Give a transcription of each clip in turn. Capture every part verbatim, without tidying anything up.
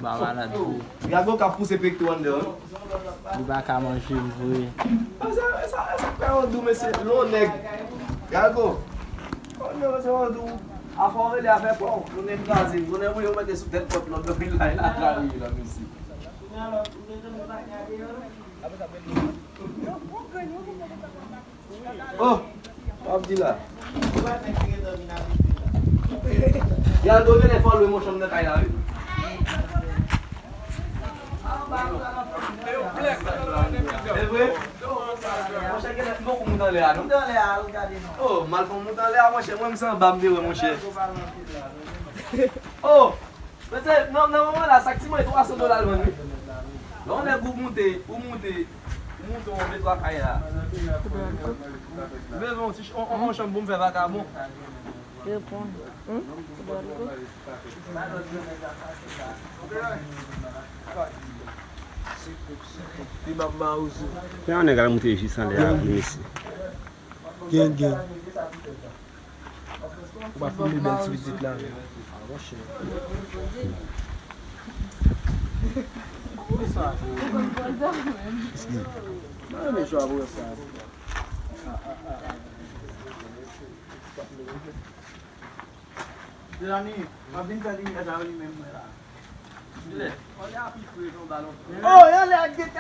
Ba malad tou. Gago k ap pouse pekto anndan, wi. Li pa ka manje m vre. E sa, e sa, e sa fè yon dou, mesye, lè yon nèg. Gago. Yon nèg, mesye, yon dou. Afè w rele afè pa w. Yon nèg kraze. Yon nèg voye w mete sou tèt pòt lòt, lòt vil la, e la ka rive la, mesye. Oh, w ap di la. Yal do genlè fò lwe mwen chanm nan kay la, wi. E vre? Monchè, genlè m poko moute anlè a, non. Oh, m al fè yon moute anlè a, monchè, mwen m se anba m te wè, monchè. Oh! Mesye, nan, nan moman la, sak ti mwen twa san dola l vann, wi. Lè yon nèg ou moute, ou moute, ou moute yon de twa kay la. Ou bezwen yon ti ch-, yon, yon, yon chanm pou m fè vakabon. Reponn. Hmm? Ou dwe al kou. Li m ap ba ou sou. Fè yon nèg al moute jis anlè a, mesye. Gen, gen. Ou pa filme bèl ti pitit la. Ah, monchè. Ki sa? Eskize. Mwen renmen jwa pou sa. Mezanmi, m ap vin fè limyè sa yo li menm mwen la. Oh, yon lè ak gen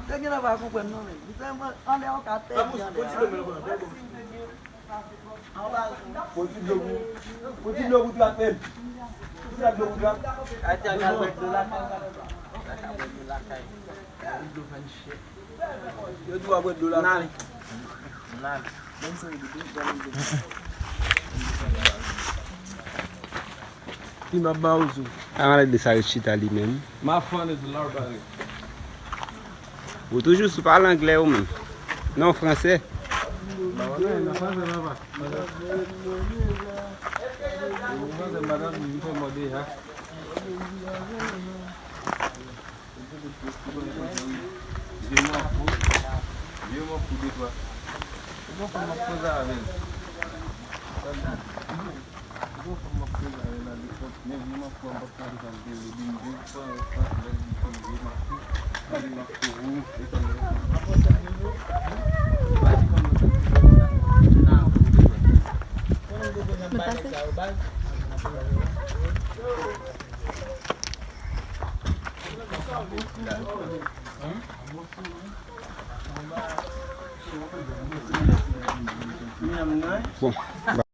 Misye genlè pa konprann non, men. Misye mwen anlè an ka pèdi anlè a. Pran ti dlo pou, pran ti dlo pou trape l. Pou sa dlo pou trape. Ayiti a ka bwè dlo lakay, ka bwè dlo lakay. Dlo vann chè. Yo di w a bwè dlo lakay. N ale. N ale. Li m ap ba ou zo. A malad de sa ret chita li menm. My fun is large. Ou toujou sou pale anglè ou menm. Non, fransè. Ba wè nan franse papa. Ou franse madanm li fè mò deja. Vye mò fou. Vye mò fou de twa. Bon, fò m ap koze avè l. Bon, fò m ap koze avè l a de kont. Men vye mò fou an p ap koze sa l te vle di m vye fò, fò, lè l di vye mò fou. Vye mò fou, ou, e sa m Bon.